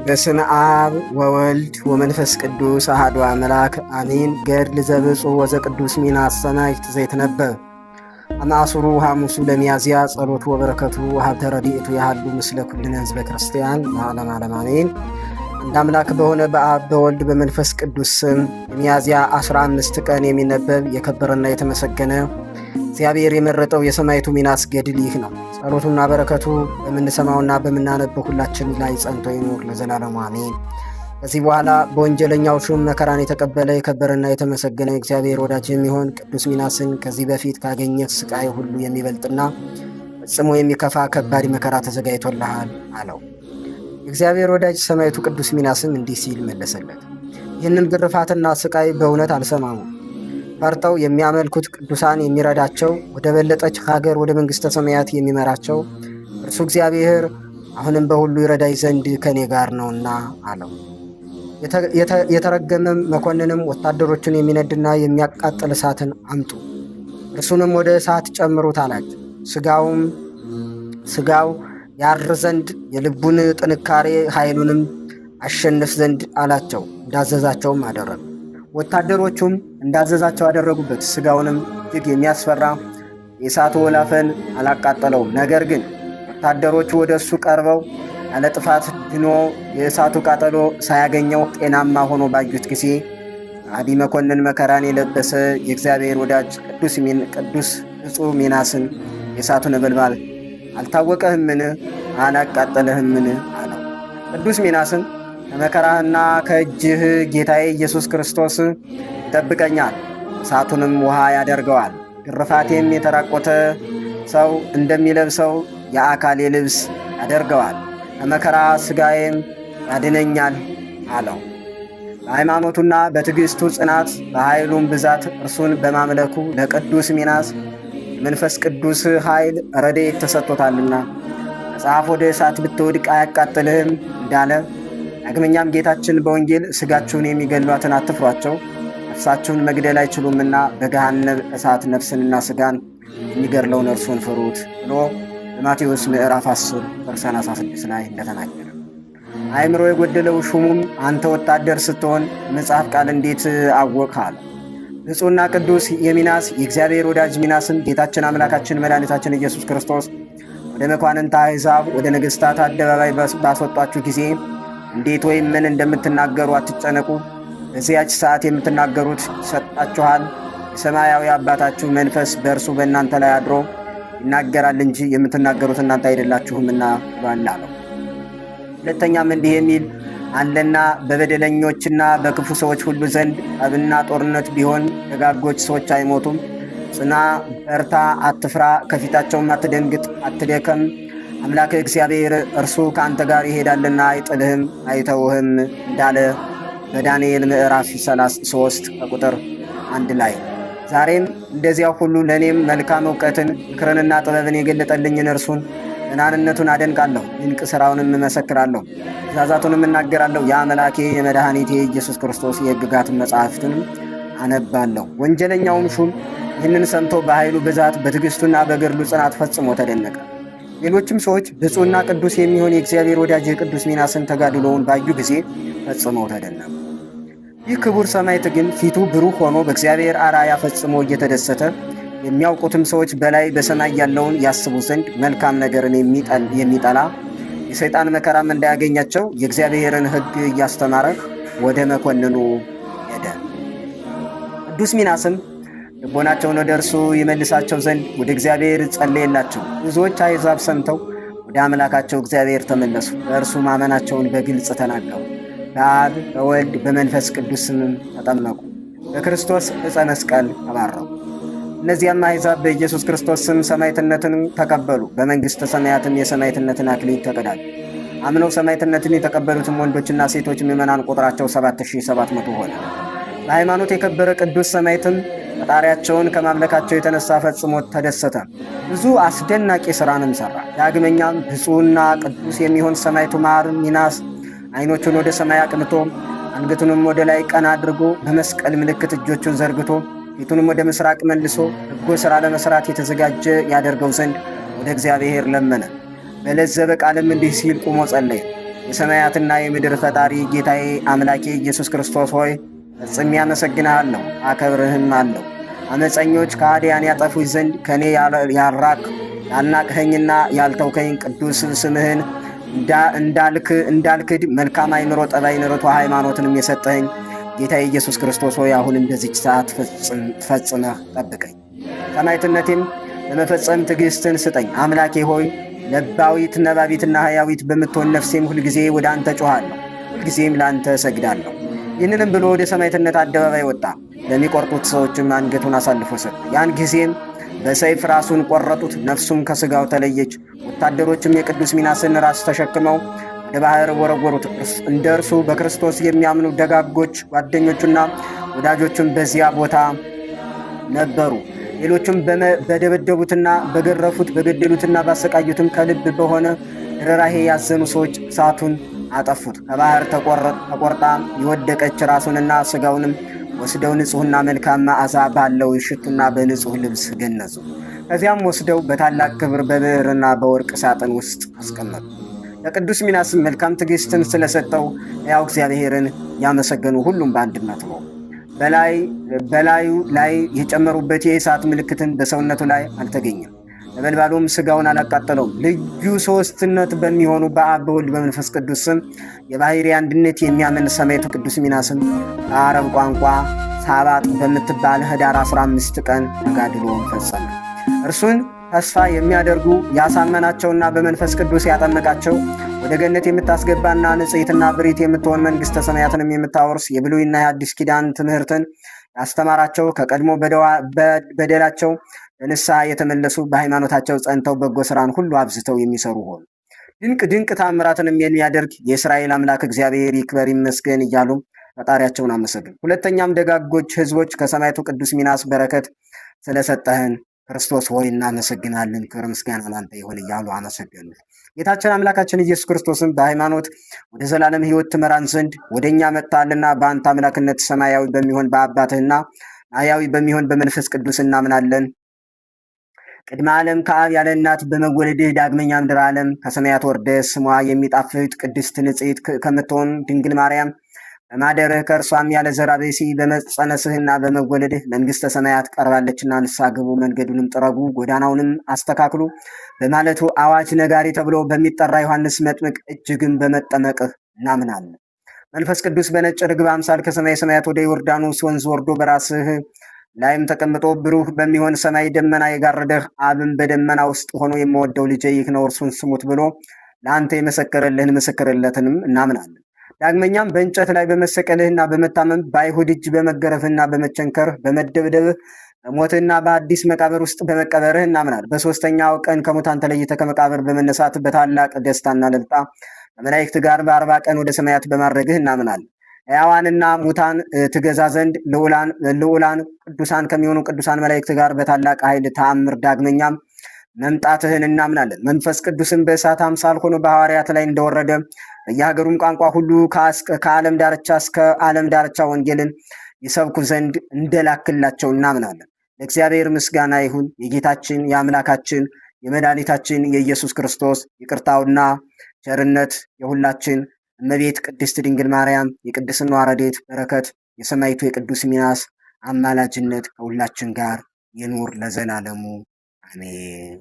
በስመ አብ ወወልድ ወመንፈስ ቅዱስ አሐዱ አምላክ አሜን። ገድል ዘብፁዕ ወዘቅዱስ ሚናስ ሰማዕት ዘይትነበብ አመ ዐሡሩ ወሐሙሱ ለሚያዝያ ጸሎቱ ወበረከቱ ወሀብተ ረድኤቱ ያህሉ ምስለ ኩልነ ሕዝበ ክርስቲያን ለዓለመ ዓለም አሜን። አንድ አምላክ በሆነ በአብ በወልድ በመንፈስ ቅዱስ ስም የሚያዝያ 15 ቀን የሚነበብ የከበረና የተመሰገነ እግዚአብሔር የመረጠው የሰማዕቱ ሚናስ ገድል ይህ ነው። ጸሎቱና በረከቱ በምንሰማውና በምናነበው ሁላችን ላይ ጸንቶ ይኑር ለዘላለሙ አሜን። ከዚህ በኋላ በወንጀለኛው ሹም መከራን የተቀበለ የከበረና የተመሰገነ እግዚአብሔር ወዳጅ የሚሆን ቅዱስ ሚናስን ከዚህ በፊት ካገኘህ ስቃይ ሁሉ የሚበልጥና ፈጽሞ የሚከፋ ከባድ መከራ ተዘጋጅቶልሃል አለው። የእግዚአብሔር ወዳጅ ሰማዕቱ ቅዱስ ሚናስም እንዲህ ሲል መለሰለት፣ ይህንን ግርፋትና ስቃይ በእውነት አልሰማሙም። ፈርተው የሚያመልኩት ቅዱሳን የሚረዳቸው ወደ በለጠች ሀገር ወደ መንግሥተ ሰማያት የሚመራቸው እርሱ እግዚአብሔር አሁንም በሁሉ ይረዳይ ዘንድ ከእኔ ጋር ነውና አለው። የተረገመም መኮንንም ወታደሮቹን የሚነድና የሚያቃጥል እሳትን አምጡ፣ እርሱንም ወደ እሳት ጨምሩት አላቸው። ስጋው ያር ዘንድ የልቡን ጥንካሬ ኃይሉንም አሸንፍ ዘንድ አላቸው። እንዳዘዛቸውም አደረጉ። ወታደሮቹም እንዳዘዛቸው አደረጉበት። ስጋውንም እጅግ የሚያስፈራ የእሳቱ ወላፈን አላቃጠለውም። ነገር ግን ወታደሮቹ ወደ እሱ ቀርበው ያለ ጥፋት ድኖ የእሳቱ ቃጠሎ ሳያገኘው ጤናማ ሆኖ ባዩት ጊዜ አዲ መኮንን መከራን የለበሰ የእግዚአብሔር ወዳጅ ቅዱስ ብፁዕ ሚናስን የእሳቱ ነበልባል አልታወቀህምን? አላቃጠለህምን? አለው። ቅዱስ ሚናስም ከመከራህና ከእጅህ ጌታዬ ኢየሱስ ክርስቶስ ይጠብቀኛል፣ እሳቱንም ውሃ ያደርገዋል። ግርፋቴም የተራቆተ ሰው እንደሚለብሰው የአካሌ ልብስ ያደርገዋል፣ ከመከራ ሥጋዬም ያድነኛል አለው። በሃይማኖቱና በትዕግሥቱ ጽናት በኃይሉም ብዛት እርሱን በማምለኩ ለቅዱስ ሚናስ የመንፈስ ቅዱስ ኃይል ረድኤት ተሰጥቶታልና መጽሐፍ ወደ እሳት ብትወድቅ አያቃጥልህም እንዳለ፣ ዳግመኛም ጌታችን በወንጌል ሥጋችሁን የሚገድሏትን አትፍሯቸው፣ ነፍሳችሁን መግደል አይችሉምና በገሃነም እሳት ነፍስንና ሥጋን የሚገድለውን እርሱን ፍሩት ብሎ በማቴዎስ ምዕራፍ 10 ቁጥር 36 ላይ እንደተናገረ፣ አእምሮ የጎደለው ሹሙም አንተ ወታደር ስትሆን መጽሐፍ ቃል እንዴት አወቅህ? አለ። ብፁዕና ቅዱስ የሚናስ የእግዚአብሔር ወዳጅ ሚናስም ጌታችን አምላካችን መድኃኒታችን ኢየሱስ ክርስቶስ ወደ መኳንንተ አሕዛብ ወደ ነገሥታት አደባባይ ባስወጧችሁ ጊዜ እንዴት ወይም ምን እንደምትናገሩ አትጨነቁ። በዚያች ሰዓት የምትናገሩት ይሰጣችኋል። የሰማያዊ አባታችሁ መንፈስ በእርሱ በእናንተ ላይ አድሮ ይናገራል እንጂ የምትናገሩት እናንተ አይደላችሁምና ብሏል አለው። ሁለተኛም እንዲህ የሚል አለና በበደለኞችና በክፉ ሰዎች ሁሉ ዘንድ ጠብና ጦርነት ቢሆን ደጋጎች ሰዎች አይሞቱም። ጽና፣ በርታ፣ አትፍራ፣ ከፊታቸውም አትደንግጥ፣ አትደከም። አምላክ እግዚአብሔር እርሱ ከአንተ ጋር ይሄዳልና አይጥልህም፣ አይተውህም እንዳለ በዳንኤል ምዕራፍ 33 ከቁጥር 1 ላይ፣ ዛሬም እንደዚያው ሁሉ ለእኔም መልካም እውቀትን ምክርንና ጥበብን የገለጠልኝን እርሱን ገናንነቱን አደንቃለሁ፣ ድንቅ ሥራውንም እመሰክራለሁ፣ ትእዛዛቱንም እናገራለሁ። የአምላኬ የመድኃኒቴ ኢየሱስ ክርስቶስ የሕግጋትን መጻሕፍትንም አነባለሁ። ወንጀለኛውም ሹም ይህንን ሰምቶ በኃይሉ ብዛት በትዕግሥቱና በገድሉ ጽናት ፈጽሞ ተደነቀ። ሌሎችም ሰዎች ብፁዕና ቅዱስ የሚሆን የእግዚአብሔር ወዳጅ የቅዱስ ሚናስን ተጋድሎውን ባዩ ጊዜ ፈጽመው ተደነቁ። ይህ ክቡር ሰማዕት ግን ፊቱ ብሩህ ሆኖ በእግዚአብሔር አርአያ ፈጽሞ እየተደሰተ የሚያውቁትም ሰዎች በላይ በሰማይ ያለውን ያስቡ ዘንድ መልካም ነገርን የሚጠላ የሰይጣን መከራም እንዳያገኛቸው የእግዚአብሔርን ሕግ እያስተማረ ወደ መኮንኑ ሄደ። ቅዱስ ሚናስም ልቦናቸውን ወደ እርሱ ይመልሳቸው ዘንድ ወደ እግዚአብሔር ጸለየላቸው። ብዙዎች አሕዛብ ሰምተው ወደ አምላካቸው እግዚአብሔር ተመለሱ። በእርሱ ማመናቸውን በግልጽ ተናገሩ። በአብ በወልድ በመንፈስ ቅዱስ ስምም ተጠመቁ። በክርስቶስ ዕፀ መስቀል ተባረኩ። እነዚያም አሕዛብ በኢየሱስ ክርስቶስ ስም ሰማዕትነትን ተቀበሉ። በመንግሥተ ሰማያትም የሰማዕትነትን አክሊል ተቀዳጁ። አምነው ሰማዕትነትን የተቀበሉትም ወንዶችና ሴቶች ምዕመናን ቁጥራቸው 7700 ሆነ። በሃይማኖት የከበረ ቅዱስ ሰማዕትም ፈጣሪያቸውን ከማምለካቸው የተነሳ ፈጽሞ ተደሰተ። ብዙ አስደናቂ ሥራንም ሠራ። ዳግመኛም ብፁዕና ቅዱስ የሚሆን ሰማዕቱ ማር ሚናስ ዓይኖቹን ወደ ሰማይ አቅንቶ አንገቱንም ወደ ላይ ቀና አድርጎ በመስቀል ምልክት እጆቹን ዘርግቶ ፊቱንም ወደ ምስራቅ መልሶ በጎ ሥራ ለመሥራት የተዘጋጀ ያደርገው ዘንድ ወደ እግዚአብሔር ለመነ። በለዘበ ቃልም እንዲህ ሲል ቁሞ ጸለየ። የሰማያትና የምድር ፈጣሪ ጌታዬ አምላኬ ኢየሱስ ክርስቶስ ሆይ ፈጽሜ አመሰግንሃለሁ፣ አከብርህም አለሁ። አመፀኞች ከሃዲያን ያጠፉኝ ዘንድ ከእኔ ያልራቅ ያልናቅኸኝና ያልተውከኝ ቅዱስ ስምህን እንዳልክድ መልካም አእምሮ ጠባይን ርቱዐ ሃይማኖትንም የሰጠኸኝ ጌታዬ ኢየሱስ ክርስቶስ ሆይ አሁንም በዚች ሰዓት ፈጽመህ ጠብቀኝ። ሰማዕትነቴም ለመፈጸም ትዕግስትን ስጠኝ። አምላኬ ሆይ ለባዊት ነባቢትና ሕያዊት በምትሆን ነፍሴም ሁልጊዜ ወደ አንተ ጮኻለሁ፣ ሁልጊዜም ለአንተ እሰግዳለሁ። ይህንንም ብሎ ወደ ሰማዕትነት አደባባይ ወጣ። ለሚቆርጡት ሰዎችም አንገቱን አሳልፎ ሰጠ። ያን ጊዜም በሰይፍ ራሱን ቆረጡት፣ ነፍሱም ከሥጋው ተለየች። ወታደሮችም የቅዱስ ሚናስን ራስ ተሸክመው ወደ ባህር ወረወሩት። እንደ እርሱ በክርስቶስ የሚያምኑ ደጋጎች ጓደኞቹና ወዳጆቹም በዚያ ቦታ ነበሩ። ሌሎቹም በደበደቡትና በገረፉት በገደሉትና ባሰቃዩትም ከልብ በሆነ ርኅራኄ ያዘኑ ሰዎች እሳቱን አጠፉት። ከባህር ተቆርጣ የወደቀች ራሱንና ስጋውንም ወስደው ንጹሕና መልካም መዓዛ ባለው ሽቱና በንጹሕ ልብስ ገነዙ። ከዚያም ወስደው በታላቅ ክብር በብርና በወርቅ ሳጥን ውስጥ አስቀመጡ። ለቅዱስ ሚናስም መልካም ትዕግስትን ስለሰጠው ሕያው እግዚአብሔርን ያመሰገኑ ሁሉም በአንድነት ነው። በላዩ ላይ የጨመሩበት የእሳት ምልክትን በሰውነቱ ላይ አልተገኘም። ነበልባሉም ስጋውን አላቃጠለውም። ልዩ ሶስትነት በሚሆኑ በአብ በወልድ በመንፈስ ቅዱስ ስም የባሕርይ አንድነት የሚያምን ሰማዕቱ ቅዱስ ሚናስም በአረብ ቋንቋ ሳባጥ በምትባል ኅዳር 15 ቀን ተጋድሎውን ፈጸመ። እርሱን ተስፋ የሚያደርጉ ያሳመናቸውና በመንፈስ ቅዱስ ያጠመቃቸው ወደ ገነት የምታስገባና ንጽሕትና ብሪት የምትሆን መንግሥተ ሰማያትንም የምታወርስ የብሉይና የአዲስ ኪዳን ትምህርትን ያስተማራቸው ከቀድሞ በደላቸው በንስሐ የተመለሱ በሃይማኖታቸው ጸንተው በጎ ስራን ሁሉ አብዝተው የሚሰሩ ሆኑ። ድንቅ ድንቅ ታምራትንም የሚያደርግ የእስራኤል አምላክ እግዚአብሔር ይክበር ይመስገን እያሉ ፈጣሪያቸውን አመሰግን። ሁለተኛም ደጋጎች ሕዝቦች ከሰማዕቱ ቅዱስ ሚናስ በረከት ስለሰጠህን ክርስቶስ ሆይ እናመሰግናለን፣ ክብር ምስጋና ላንተ ይሁን እያሉ አመሰገኑት። ጌታችን አምላካችን ኢየሱስ ክርስቶስም በሃይማኖት ወደ ዘላለም ሕይወት ትመራን ዘንድ ወደ እኛ መጥተሃልና በአንተ አምላክነት ሰማያዊ በሚሆን በአባትህና ሕያዊ በሚሆን በመንፈስ ቅዱስ እናምናለን። ቅድመ ዓለም ከአብ ያለ እናት በመወለድህ ዳግመኛ ምድር ዓለም ከሰማያት ወርደ ስሟ የሚጣፍጥ ቅድስት ንጽሕት ከምትሆን ድንግል ማርያም በማደርህ ከእርሷም ያለ ዘርአ ብእሲ በመጸነስህና በመወለድህ መንግሥተ ሰማያት ቀርባለችና ንስሐ ግቡ፣ መንገዱንም ጥረጉ፣ ጎዳናውንም አስተካክሉ በማለቱ አዋጅ ነጋሪ ተብሎ በሚጠራ ዮሐንስ መጥምቅ እጅግም በመጠመቅህ እናምናለን። መንፈስ ቅዱስ በነጭ ርግብ አምሳል ከሰማይ ሰማያት ወደ ዮርዳኖስ ወንዝ ወርዶ በራስህ ላይም ተቀምጦ ብሩህ በሚሆን ሰማይ ደመና የጋረደህ አብም በደመና ውስጥ ሆኖ የምወደው ልጄ ይህ ነው እርሱን ስሙት ብሎ ለአንተ የመሰከረልህን ምስክርለትንም እናምናለን። ዳግመኛም በእንጨት ላይ በመሰቀልህና በመታመም በአይሁድ እጅ በመገረፍህና በመቸንከርህ በመደብደብህ በሞትህና በአዲስ መቃብር ውስጥ በመቀበርህ እናምናለን። በሦስተኛው ቀን ከሙታን ተለይተህ ከመቃብር በመነሳት በታላቅ ደስታና ልልታ ከመላእክት ጋር በ40 ቀን ወደ ሰማያት በማድረግህ እናምናለን። ሕያዋንና ሙታን ትገዛ ዘንድ ልዑላን ቅዱሳን ከሚሆኑ ቅዱሳን መላእክት ጋር በታላቅ ኃይል ተአምር ዳግመኛም መምጣትህን እናምናለን። መንፈስ ቅዱስን በእሳት አምሳል ሆኖ በሐዋርያት ላይ እንደወረደ በየሀገሩም ቋንቋ ሁሉ ከዓለም ዳርቻ እስከ ዓለም ዳርቻ ወንጌልን ይሰብኩ ዘንድ እንደላክላቸው እናምናለን። ለእግዚአብሔር ምስጋና ይሁን። የጌታችን የአምላካችን የመድኃኒታችን የኢየሱስ ክርስቶስ ይቅርታውና ቸርነት የሁላችን እመቤት ቅድስት ድንግል ማርያም የቅድስናዋ ረድኤት በረከት የሰማዕቱ የቅዱስ ሚናስ አማላጅነት ከሁላችን ጋር ይኑር ለዘላለሙ አሜን።